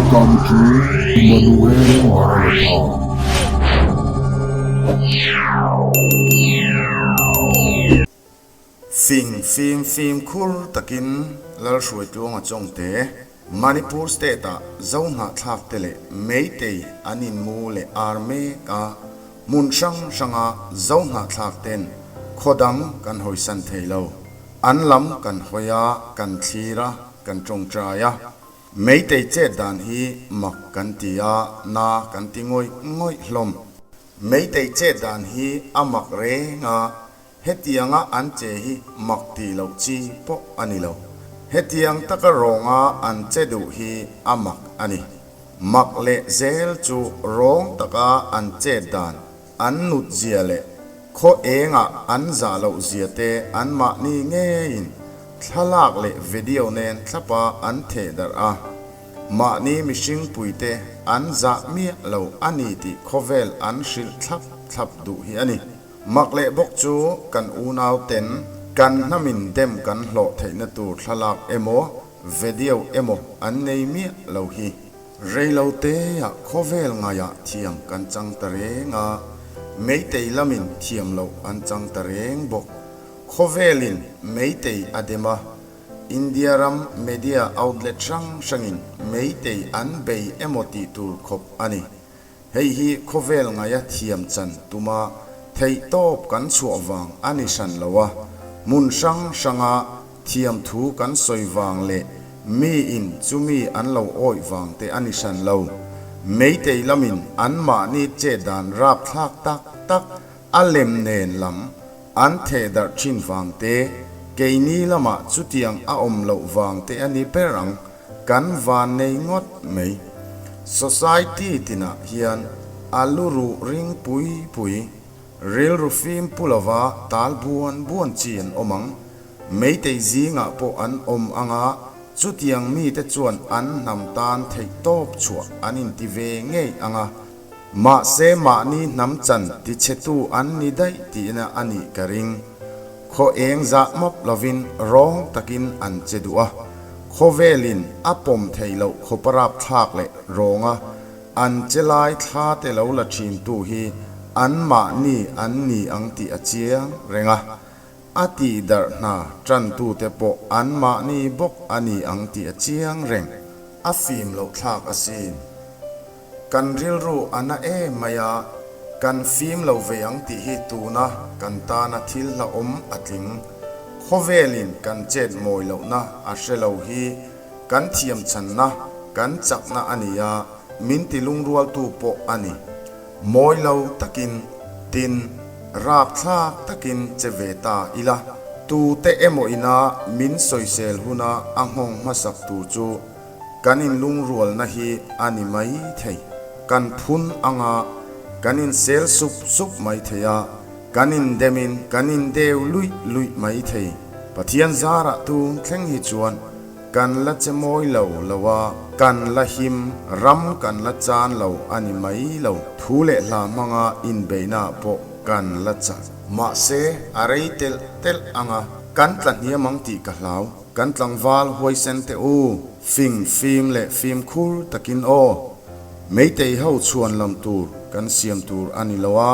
Welcome to Emmanuel Maranatha. Fing fim fimkhur takin Lalhruaitluanga Chawngte, Manipur state-ah Zohnahthlak te leh Meitei an inmu leh ar mek a, hmun hrang hranga Zohnahthlak ten khaw dang kan hawisan thei lo. An lam kan hawi a, kan thlir a, kan tawngtai a. Meitei chet dan hi mak kan ti a, na kan ti ngawih ngawih hlawm. Meitei chet dan hi a mak reng a, Hetianga an che hi mak tih loh chi pawh a ni lo. Hetiang taka rawnga an che duh hi a mak a ni. Mak leh zel chu rawng taka an chet dan, an nut zia leh khaw engah an zah loh zia te anmahni ngeiin thlalak leh video nen thlapa an theh darh a. Mahni mihring puite an zah miah lo a ni tih khawvel an hrilh thlap thlap duh hi a ni. Mak leh bawk chu kan unau ten kan hnamin dem kan hlawh theihna tur thlalak emaw video emaw an nei miah lo hi. Reilo teah khawvel ngaiah thiam kan chang ta reng a, Meitei lamin thiam loh an chang ta reng bawk. Khawvelin Meitei a dem a, India ram media outlet hrang hrangin Meitei an bei emaw tih tur khawp a ni. Hei hi khawvel ngaia thiam chan tuma theihtawp kan chhuah vang a ni hran lo a, hmun hrang hranga thiam thu kan sawi vang leh miin chumi an lo awih vang te a ni hran lo. Meitei lamin anmahni chet dan rapthlak tak tak a lem nen lam an theh darh thin vang te, keini lamah chutiang a awm loh vang te a ni ber ang. Kan van nei ngawt mai. Society tinah hian a lu ruh ring pui pui, rilru fim pu lova tal buan buan chi an awm ang. Meitei zingah pawh an awm anga chutiang mite chuan an hnam tan theih tawp chhuah an inti ve ngei anga, mahse mahni hnam chan tichhetu an ni daih tihna a nih ka ring. Khaw eng zah mawp lovin rawng takin an che duh a, khawvelin a pawm theih loh khawparap thlak leh rawnga an che lai thla te lo la thintu hi anmahni an ni ang tih a chiang reng a, a tih darh hna tantute pawh anmahni bawk a ni ang tih a chiang reng. A fim loh thlak asin. Kan rilru a na em mai a, kan fim lo ve ang tih hi tuna kan tana thil hlauhawm a tling. Khawvelin kan chet mawi lohna a hre lo hi kan thiamchhanna, kan chakna a ni a, min ti lungrualtu pawh a ni. Mawi lo takin, tin, rapthlak takin che ve ta ila, tute emaw ina min sawisel huna a nghawng hmasak tur chu Kan inlungrualna hi a ni mai thei. Kan phun anga kan insel sup sup mai thei a, kan indemin kan indeu luih luih mai thei. Pathian zarah tun thleng hi chuan kan la che mawi lo lo a, kan la him, ram kan la chan lo a ni mai lo. Thu leh hla hmanga inbeihnaah pawh kan la chak. Mahse, a rei telh telh anga kan tla hniam ang tih ka hlau. Kan tlangval huaisen teh u, fing fim leh fimkhur takin aw. Meitei ho chhuan lam tur kan siam tur a ni lo a,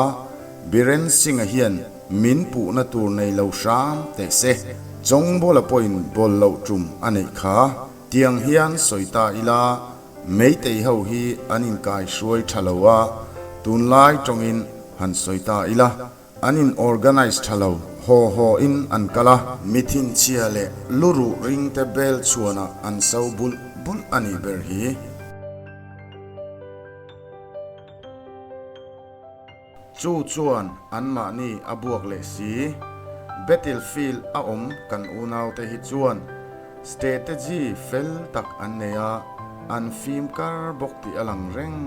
Biren Singh-a hian min puhna tur nei lo hram teh se. Chawngbawla pawhin bawl loh tum a neih kha. Tiang hian sawi ta ila, Meitei ho hi an inkai hruai tha lo a, tunlai tawngin han sawi ta ila. An in organize tha lo, haw haw in an kal a. Mi thinchhia leh lu ruh ring te bel chhuanah an so bulh bulh a nih ber hi. Chu chuan anmahni a buak leh si. Battlefield a awm kan unaute hi chuan strategy fel tak an nei a, an fim kar bawk tih a lang reng.